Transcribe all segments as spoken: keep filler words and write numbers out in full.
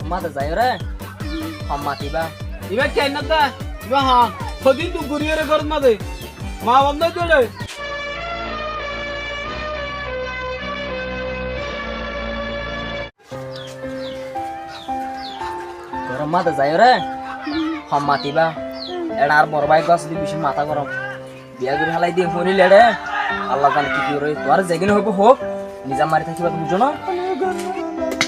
Mate zaiyóre, hom matiba. Ibá keén de? Ibá hom. Hodin duk goríyore górot mate. Maa baf nái de re. Górot mate zaiyóre, hom matiba. Eçe añár boro bái gos de beci mata gorom. Biya gorí félai diyum fúnile re, Allah zane ki ki gorí. Tuáñra zegín hoibó houk, niza mari tákiba, buzó na?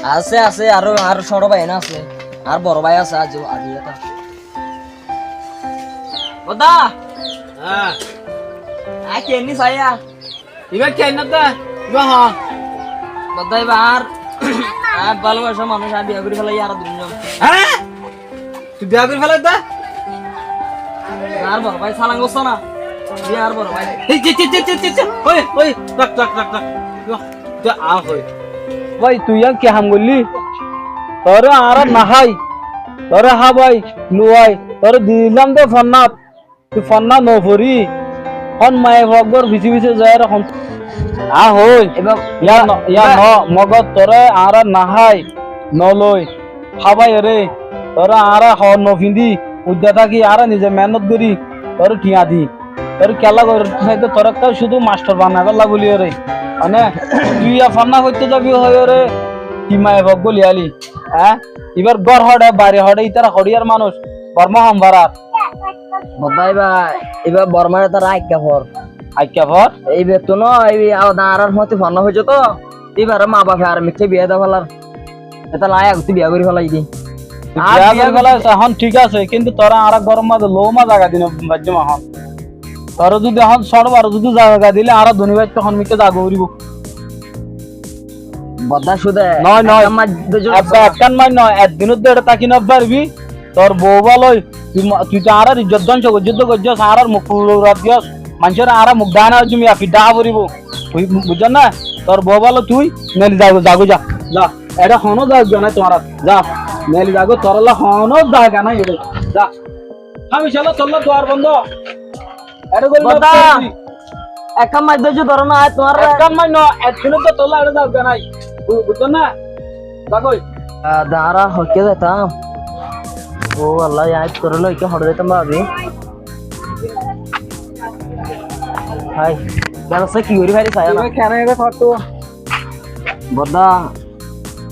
Asé, asé, aró, aró cóñço bái na asé. Añár boro bái asé, aijjó, aijjó eta. Bodda! Há. Añí keén ni saiya? Ibá keén de? Ibá hom. Bodda, ibá añár, añár bálobacar manúic, añí biya gorí félai, añára duizon. Há? Tui biya gorí félai de? Añár boro bái salam gossó na? Tui añár boro bái. Ei, ei, ei, ei, ei, ei, ei. Ói, ói, rák, rák, rák, rák. Yó, yó, a ói. Bái, tui yián ki ham goillí? Toré añára nahái, toré hábai, luwai, toré dilam de fonnát. Tui fonnát noforí, hon maiyafua uggwar fisé fisé zaiyóre hon. A ói. Ibá, yá ibá, no, yá ibá no, mogor toré añára nahái, noloi, hábaiyóre, toré añára hoor nofindí, uidda táki añára nize mehénnot gorí, toré thiañ di. Toré kiyólla gorí saidé, toré ekká cúdu mastor banaibálla buliyóre. Mane, tui yá fonnát foittó zabi hoiyóre, ki maiyafua uggwá loi ailí, há? Ibár gór hoçé, bari hoçé, ítara hoçíyar manúic, Bormá hon farar. Bodda ibá, ibá Bormár ítara Aikkafor. Aikkafor? Ibá to no, ibá añára añárar fúañti fonnát foijjé to, ibáre maa bafe ar mikká biya di félar. Etolla añí agottú biya gorí félai dí. Biya gorí félai, ehón thík asé, kintu toré añára góror mazé lou mazé zaga di no faijjum ehón. Toré zudi ehón cóñço baro zudi zaga dilé añára duni bái to hon mikká zaga goríbo. Bodda cúde. Noi, noi. Ekkán mac dóijjo. Ebba ekkán mac noi, ek dinot de eçé táki no faribi. Tor bou báloi, tui ma-, tui to añárar izzot dóngco goijjós de goijjós, añárar muk furai diyós, maincóre añára muk dhána goijjum, yá fir dháha foribó. Bui-, buijjós né? Tor bou báloi tui neli zagói, zagói za. Za, eçé honó zaga nái tuáñrar. Za, neli zagói, torálla honó zaga nái eçé. Za. Hámicálla tolla duar bondó. Eçé gorí bodda, no faribi. Ekkán mac dóijjo dóro na, añí tuáñre. Ekkán mac no, ek dinot de tolla eçé zaga nái. Bu-, buijjó na? Zagói. Ah, dara, hoikká zaitam. Ó Allah, añí toré loi hoçé zaitam bábi. Hái, bebosta ki gorí fari sai na. Ibá kene ibá fotto? Bodda,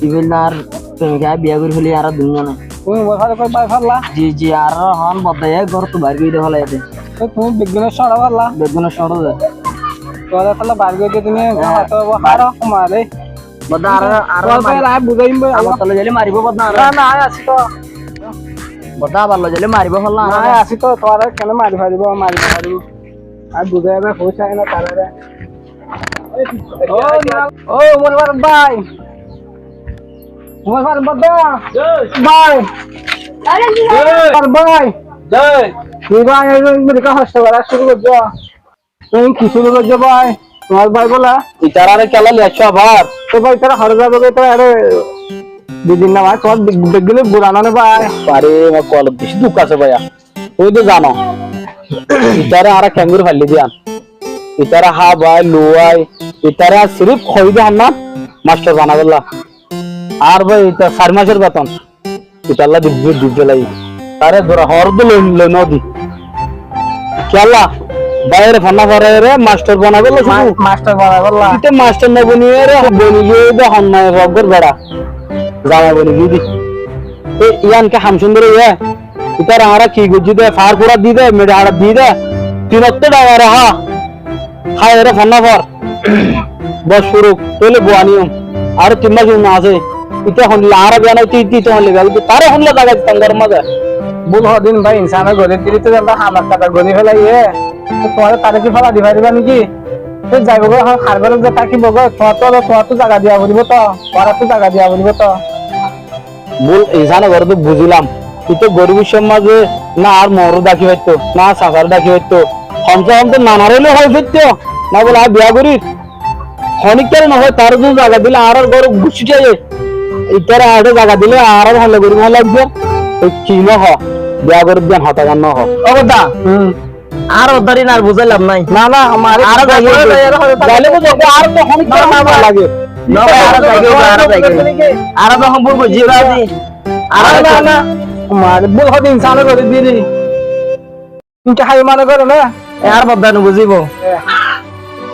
ibá lar premika biya gorí félai añára duizone. Tui mobile fare koi bai falla? Ji, ji, añára hon bodda e górottu bair gorí de félai de. Tui beggúne sóra falla? Beggúne sóra de. Tuáñra falla bair gorí de tumi, eh, hotó bar- haro kumare. Bodda añára, añára bái, mari- añí buzaiyum bái, añára. Abar tolla zaile maribo bodda añára. Na, na, añí así to. Bodda abar loi zaile maribo falla na, añára. Añí así to, tuáñra kene mari faribo, mari no faribo. Añí buzai bái, hoói sai na tarare. Ó, ó, Umar Faruk bái. Umar Faruk bái. Bái. Umar Faruk bái. Ki bái, ei amerika hosto gora cúru goijjó. Tuñí ki cúru goijjó bái? Tuáñr bái bóla? Itarare kiyólla loi aiccó abar? Tó bái, itará horé zaibo goi, itará aró dui din na bái, tuáñr beg-, beggúne gura no né bái. Aré, añár kolot beci duk asé bái. Tuñí to zano, itará añára keéngorí faillí de yián. Itará hábai, luwai, itará sirif hoiyé de honnán mastor banaibálla. Ar bái, ita sair macór beton. Italla dibbe, dibbe lagi. Taré gura hoór de loi, loi no di. Kiyólla? Báiyore fonná foraiyóre mastor banaibálla cúdu. Ma-, mastor banaibálla. Ite mastor no boniyóre boni giyé de honnán eggúar beça. Zamai boni giyé de. E, yián ki ham cúndor óiye? Itará añára ki goijjí de, faár fura di de, meçi haçat di de, tin ottó dhaka re há. Hái ere fonná for. Bos furuk, tóile bou aniyum. Aró tin mac umma asé. Ite honilla añára biya nái, ite, ite, ite honilla biya goijjé. Taré honilla zaga ditam góror mazé. Bul hodin bái, insane gorí dile to zanda ham ekta gorí félaiye. To tuáñra taré ki félai di fariba niki? To zaibo goi, hon har górot zai tákibo goi, tuáñrattú, tuáñrattú zaga diya foribo to, tuáñrattú zaga diya foribo to. Bul insane goré de buzilam. Ite goribor somot mazé na añár mooré dhaki faitto, na añár sasaré dhaki faitto. Homse hom to nanaré loi hoi faitto, na bóle añí biya gorir. Honikkáre no hoi, taré zodi zaga dile añárar górot guccí thaiye. Itará añáre zaga dile añárar holla goribo, holla goribo. Toi ki no ho? Biya gorir de yián hotá gan no ho. Ó hotá. Hmm. Ar oddar in ar buzai laf nai. Na, na, amare ar zaga zaile buzai laf nai. Ar to hono na, na, na lage. Na, ar zaga, ar zaga. Ar to hono buzai laf nai. Añára na, na. Mane, búl hoó de insane gorí diri. Inke hái mane goró na? E ar bodda no buzíbo. E.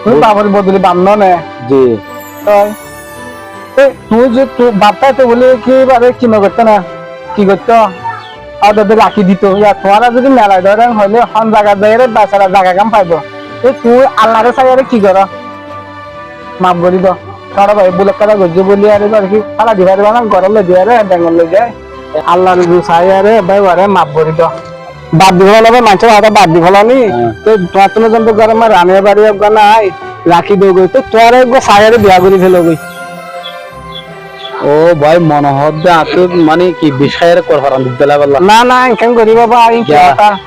Tuñí bafor bodoli baf no ne? Ji. Toi. E, tuñí ze, tu baf táito buli ki bare ki no goittó na? Ki goittó? Ar dode rakí dito. Ya, tuáñra zodi melai dóren hoile hon zagat zaiyóre besara zaga gán faibo. E, tuñí Allare saiyóre ki goró? Maf gorí do. Tuáñra bái búl ekkán goijjé buli ar ebar ki félai di fariba na, górot loi zaiyóre, Bengal loi zai. Allar uzu saiyóre bái uare maf gorí do. Bad di félaiba, maincór hotá bad di félaiba ni. Há. Te tuáñttú no zon to górot ma raniya bari uggwá nai, rakí do goi. Te tuáñra uggwá saiyóre biya gorí felo goi. Ó bái, mone hoó de añáttu mane ki bic háiyore kor faran di félaibolla. Na, na, enkán gorí baba, in ki hotá?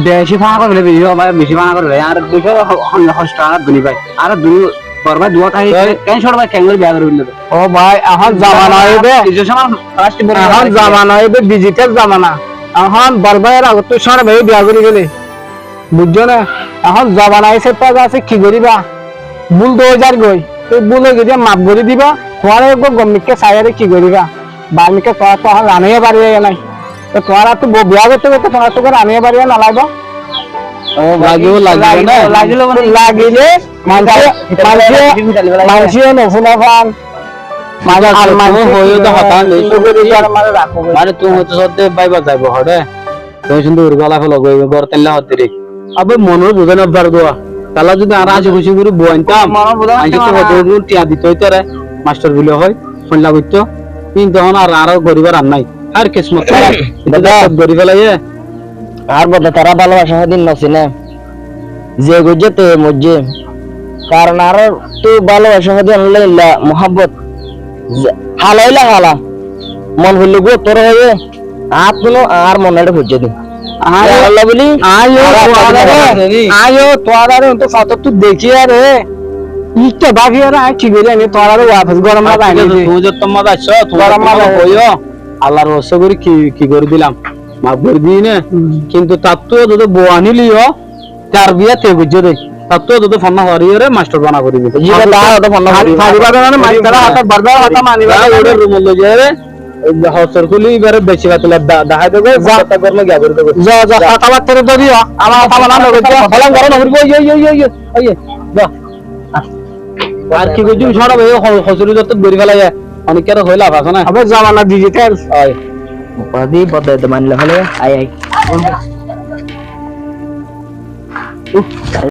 Beci fana gorí félaibo, beci fana gorí félaibo. Ar beci ho-, ho-, hosto ar duni bái. Ar duni bor bái duwa táki, ken cót bái, ken gorí biya gorí félaibo. Ó bái, ehón zamana óiye de. Ehón zamana óiye de, digital zamana. Ehón bor bái ar agottú cót bái biya gorí féle. Buijjó né? Ehón zamana aisé, fáida asé, ki goríba? Búl to ói zar goi. Te búl ói giyé de maf gorí diba. Tuáñra eggúa gom mikká saiyóre ki goríba? Baf mikká tuáñra to ehón raniya bari nai. Te tuáñra to bo-, biya goitte goitte tuáñra to raniya bari no laibo. Ó, lagibo, lagibo na? Lagibo, lagibo. Lagile maincé, maincé, maincé no fúna fán. Mane, ar maincé hoiyó de hotá nei. Mane, tuñí hoitó sódde bái bái zaibo hoçé. Tuñí cúndor gorí gólai felo goi, górot táikle hoó deri. Abar mone buzái no faro dua. Tala zodi añára hási kúci gorí bou aintam, maincé to hoto gún tiañ dito óito re, mastor buli hoi, foilla goitto. Kintu ehón ar añára goríbar ar nai. Ar kismot háraf. Dada. Gorí félaiye. Ar bodda tará bálobaca hoódin no siné. Ze goijjé te moijjé. Karon añárar to bálobaca hoódin illa muhábbot. Ze-, hala óile hala. Mon hoilé gua tor hoiyé. Añáttu no añár mone ére foijjé de. Añí, añí yó tuáñrare, añí yó tuáñrare untu fotóttu dekíyore, itte báfiyore añí ki gorí aní tuáñrare wafes górot mazé aní de. Tuñí zottót mazé aiccó, tuñí górot mazé hoiyó, Allar waste gorí ki, ki gorí dilam, maf gorí diyí né. Hmm. Kintu tattú zodi bou aníleyó, tarbiya te goijjé de. Tattú zodi fonná fariyóre mastor bana gorí diyí. Ji, ta zodi fonná fariyóre. Faribá de mane, maincór hotá, bor báir hotá manibá de. Rumot loi zaiyóre, hostor kúli ibáre beci batila da-, dahái debo, za. Hotá goró na giya gorí debo. Za, za, za. Hotá battara dóriyo, amar hotá mana no goijjó. Salam goró na goijjó, oi, oi, oi, oi, oi, za. Ar ki goijjum, sóra bái, ho-, hostor zottót gorí félaiye. Onek kiyá hoilé laf asé na. Abar zamana digital. Oi. Upadí bodai de manila félaiye, ai, ai. Uf.